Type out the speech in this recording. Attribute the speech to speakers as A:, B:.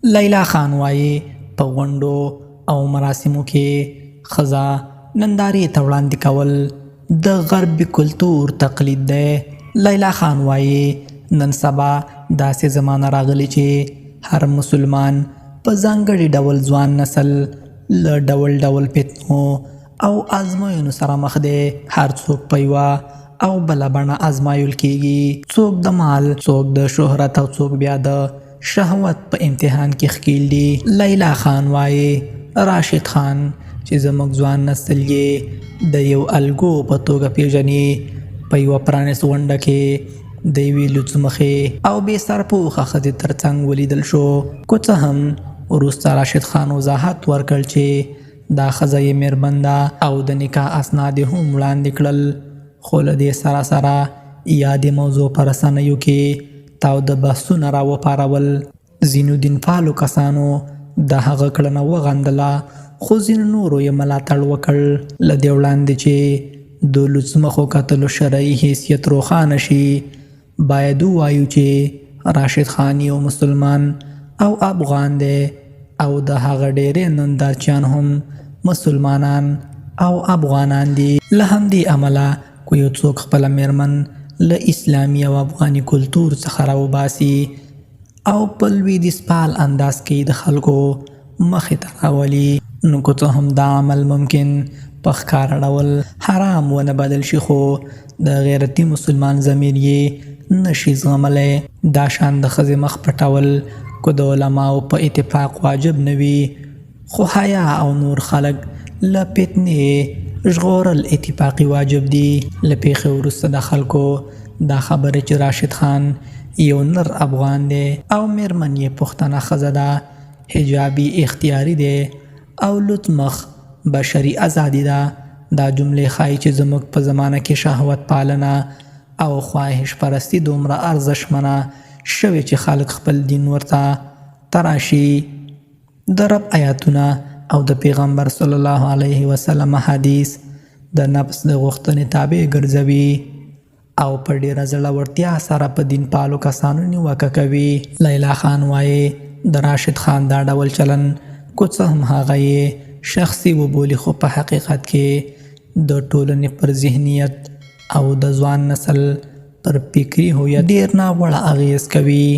A: لیلا خان وايي، په غونډو او مراسمو کې ښځه نندارې ته وړاندې کول د غربي کلتور تقلید دی. لیلا خان وايي، نن سبا داسې زمانه راغلې چې هر مسلمان، په ځانګړي ډول ځوان نسل، له ډول ډول فتنو او ازموینو سره مخ دی. هر څوک په یوه او بله بڼه ازمایل کیږي، څوک د مال، څوک د شهرت او څوک بیا د شهوت په امتحان کې ښکیل دي. لیلا خان وايي، راشد خان چې زموږ ځوان نسل یې د یو الګو په توګه پیژني، په یوه پرانیست غونډه کې د یوې لوڅ مخې او بې سرپوښه ښځې ترڅنګ ولیدل شو. که څه هم وروسته راشد خان وضاحت ورکړ چې دا ښځه یې میرمن ده او د نکاح اسناد یې هم وړاندې کړل، خو له دې سره سره یادې موضوع په رسنیو کې تاوده بحثونه راوپارول. ځینو دینپالو کسانو د هغه کړنه وغندله، خو ځینو نورو یې ملاتړ وکړ. له دې وړاندې چې د لوڅ مخو کتلو شرعي حیثیت روښانه شي، باید ووایو چې راشد خان یو مسلمان او افغان دی او د هغه ډېری نندارچیان هم مسلمانان او افغانان دي. له همدې امله که یو څوک خپله مېرمن له اسلامي او افغاني کلتور څخه راوباسي او په لوېدیځ پال انداز کې د خلکو مخې ته راولي، نو که څه هم دا عمل ممکن په ښکاره ډول حرام ونه بلل شي، خو د غیرتي مسلمان ضمیر یې نه شي زغملی. دا شان د ښځې مخ پټول که د علماوو په اتفاق واجب نه وي، خو حیا او نور خلک له فتنې ژغورل اتفاقي واجب دي. له پېښې وروسته د خلکو دا خبرې چې راشد خان یو نر افغان دی او مېرمن یې پښتنه ښځه ده، حجاب یې اختیاري دی او لوڅ مخ بشري ازادي ده، دا جملې ښايي چې زموږ په زمانه کې شهوت پالنه او خواهش پرستي دومره ارزښتمنه شوې چې خلک خپل دین ورته تراشي، د رب آیاتونه او د پیغمبر صلی الله علیه وسلم حدیث د نفس د غوښتنې تابع ګرځوي او په ډېره زړورتیا سره په دین پالو کسانو نیوکه کوي. لیلا خان وايي، د راشد خان دا ډول چلن که څه هم هغه یې شخصي وبولي، خو په حقیقت کې د ټولنې پر ذهنیت او د ځوان نسل پر فکري هویت ډېر ناوړه اغېز کوي.